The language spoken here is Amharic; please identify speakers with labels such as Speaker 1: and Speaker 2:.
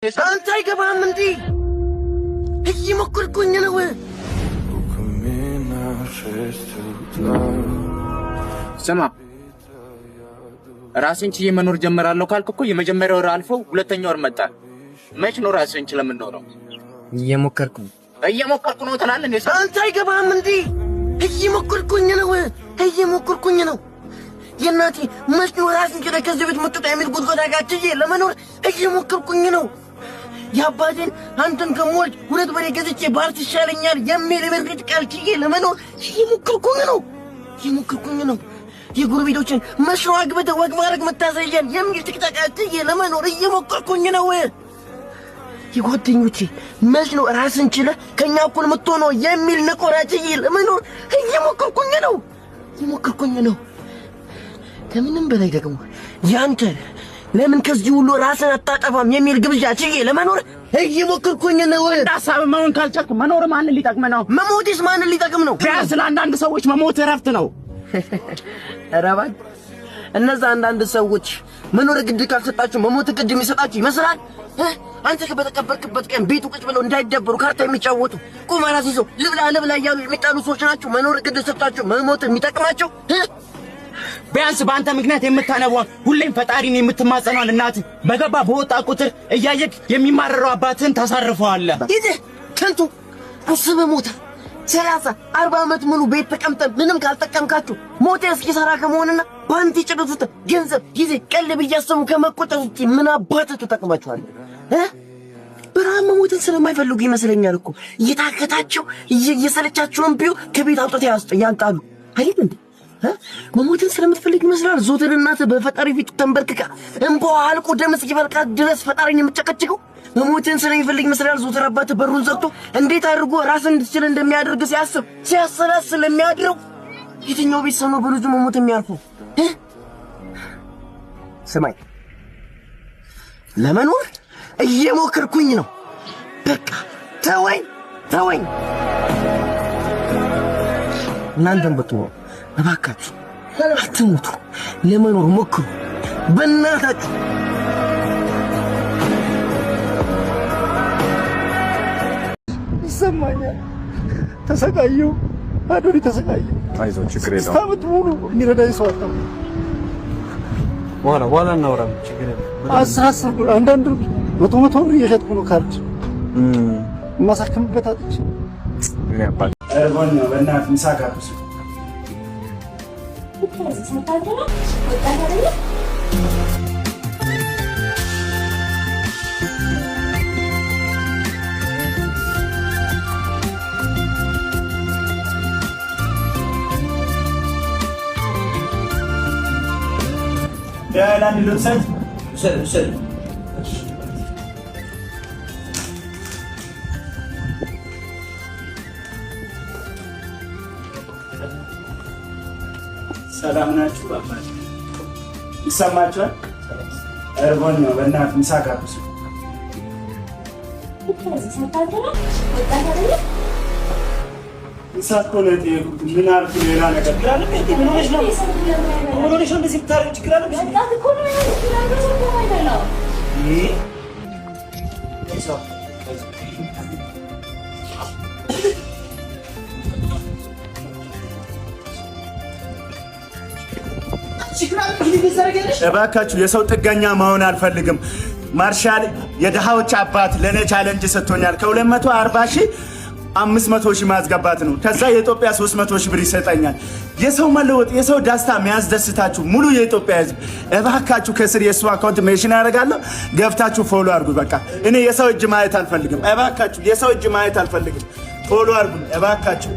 Speaker 1: አንተ አይገባህም እንዴ? እየሞከርኩኝ ነው።
Speaker 2: ስማ፣ ራስን ችዬ መኖር ጀምራለሁ ካልክ እኮ የመጀመሪያው ወር አልፎ ሁለተኛው ወር መጣ። መች ነው ራስን ችለህ የምንኖረው?
Speaker 1: እየሞከርኩ ነው።
Speaker 2: እየሞከርኩ ነው ትላለህ እንዴ?
Speaker 1: አንተ አይገባህም እንዴ? እየሞከርኩኝ ነው። እየሞከርኩኝ ነው። የእናቴ መች ነው ራስን ችለህ ከዚህ ቤት የምትወጣ የሚል ጉድጓድ ጋር ችዬ ለመኖር እየሞከርኩኝ ነው። የአባቴን አንተን ከምወልድ ሁለት በሬ ገዝቼ ባርስ ይሻለኛል የሚል የምሬት ቃል ችዬ ለመኖር እየሞከርኩኝ ነው። እየሞከርኩኝ ነው። የጎረቤቶችን መች ነው አግብተህ ወግ ማድረግ መታሰየን የሚል ጭቅጨቃ ችዬ ለመኖር እየሞከርኩኝ ነው። የጓደኞቼ መች ነው ራስን ችለህ ከኛ እኩል የምትሆነው የሚል ነቆራ ችዬ ለመኖር እየሞከርኩኝ ነው። እየሞከርኩኝ ነው። ከምንም በላይ ደግሞ ያንተ ለምን ከዚህ ሁሉ ራስን አታጠፋም የሚል ግብዣ ችዬ ለመኖር እየሞከርኩኝ ነው።
Speaker 2: እንደ ሀሳብ መሆን ካልቻልክ መኖር ማንን ሊጠቅም ነው?
Speaker 1: መሞቴስ ማንን ሊጠቅም ነው?
Speaker 2: ቢያንስ ለአንዳንድ ሰዎች መሞት እረፍት ነው።
Speaker 1: ኧረ እባክህ እነዛ አንዳንድ ሰዎች መኖር ግድ ካልሰጣችሁ መሞት ግድ የሚሰጣችሁ ይመስላል። አንተ በተቀበርክበት ቀን ቤቱ ቁጭ ብለው እንዳይደበሩ ካርታ የሚጫወቱ ቁማር አስይዘው ልብላ ልብላ እያሉ የሚጣሉ ሰዎች ናቸው። መኖር ግድ ሰጣችሁ መሞት የሚጠቅማቸው?
Speaker 2: ቢያንስ በአንተ ምክንያት የምታነቧን ሁሌም ፈጣሪን የምትማጸኗን እናት በገባ በወጣ ቁጥር እያየክ የሚማረረው አባትህን ታሳርፈዋለህ።
Speaker 1: ይህ ከንቱ አስበህ ሞተ። 30 40 ዓመት ሙሉ ቤት ተቀምጠህ ምንም ካልጠቀምካችሁ ሞተ እስኪሰራ ከመሆንና በአንተ የጨረሱት ገንዘብ ጊዜ ቀልብ እያሰቡ ከመቆጠር ውጪ ምን አባትህ ትጠቅማችኋለህ? በረሃብ መሞትን ስለማይፈልጉ ይመስለኛል እኮ እየታከታቸው እየሰለቻቸውን ቢሆን ከቤት አውጥተው ያንጣሉ አይደል እንዴ? መሞትን ስለምትፈልግ ይመስላል ዞትር እናትህ በፈጣሪ ፊት ተንበርክካ እንባዋ አልቆ ደም እስኪፈልቃት ድረስ ፈጣሪን የምትጨቀጭቀው። መሞትን ስለሚፈልግ ይመስላል ዞትር አባትህ በሩን ዘግቶ እንዴት አድርጎ ራስን እንድትችል እንደሚያደርግ ሲያስብ ሲያሰላስል የሚያድረው። የትኛው ቤተሰብ ነው በልጁ መሞት የሚያርፈው? ስማኝ፣ ለመኖር እየሞከርኩኝ ነው። በቃ ተወኝ ተወኝ። እናንተም ብትሆኑ እባካችሁ አትሙቱ፣ ለመኖር ሞክሩ በእናታችሁ።
Speaker 3: ይሰማኛል። ተሰቃየሁ፣ አዶኒ ተሰቃየሁ።
Speaker 4: አይዞህ፣ ችግር
Speaker 3: 6
Speaker 4: የለውም።
Speaker 3: ዓመት ሙሉ የሚረዳኝ ሰው አጣሁ።
Speaker 4: በኋላ በኋላ እናወራለን። ችግር የለም።
Speaker 3: 10 10 ብር፣ አንዳንድ 100 100 ብር እየሸጥኩ ነው ካርድ የማሳክምበት አጥቼ።
Speaker 5: እርቦኝ ነው። በእናትህ ምሳ ጋብዙ። ለአንድ ልውሰድ።
Speaker 2: ውሰድ ውሰድ።
Speaker 5: ሰላም ናችሁ? አባት ይሰማችኋል? እርቦኝ ነው። በእናትህ ምሳ ጋብዙ። ምሳ እኮ ነው የጠየኩት። ምን አልኩ? ሌላ ነገር
Speaker 6: ምን ሆነሽ ነው? ምን ሆነሽ ነው እንደዚህ የምታደርጊው? ችግር አለብሽ?
Speaker 5: እባካችሁ የሰው ጥገኛ መሆን አልፈልግም። ማርሻል የድሃዎች አባት ለእኔ challenge ሰጥቶኛል። ከ240 ሺህ 500 ሺህ ማስገባት ነው። ከዛ የኢትዮጵያ 300 ሺህ ብር ይሰጠኛል። የሰው መለወጥ የሰው ደስታ የሚያስደስታችሁ ሙሉ የኢትዮጵያ ሕዝብ እባካችሁ ከስር የእሱ account mention ያደርጋለሁ። ገብታችሁ follow አድርጉ። በቃ እኔ የሰው እጅ ማየት አልፈልግም። እባካችሁ የሰው እጅ ማየት አልፈልግም። follow አድርጉ እባካችሁ።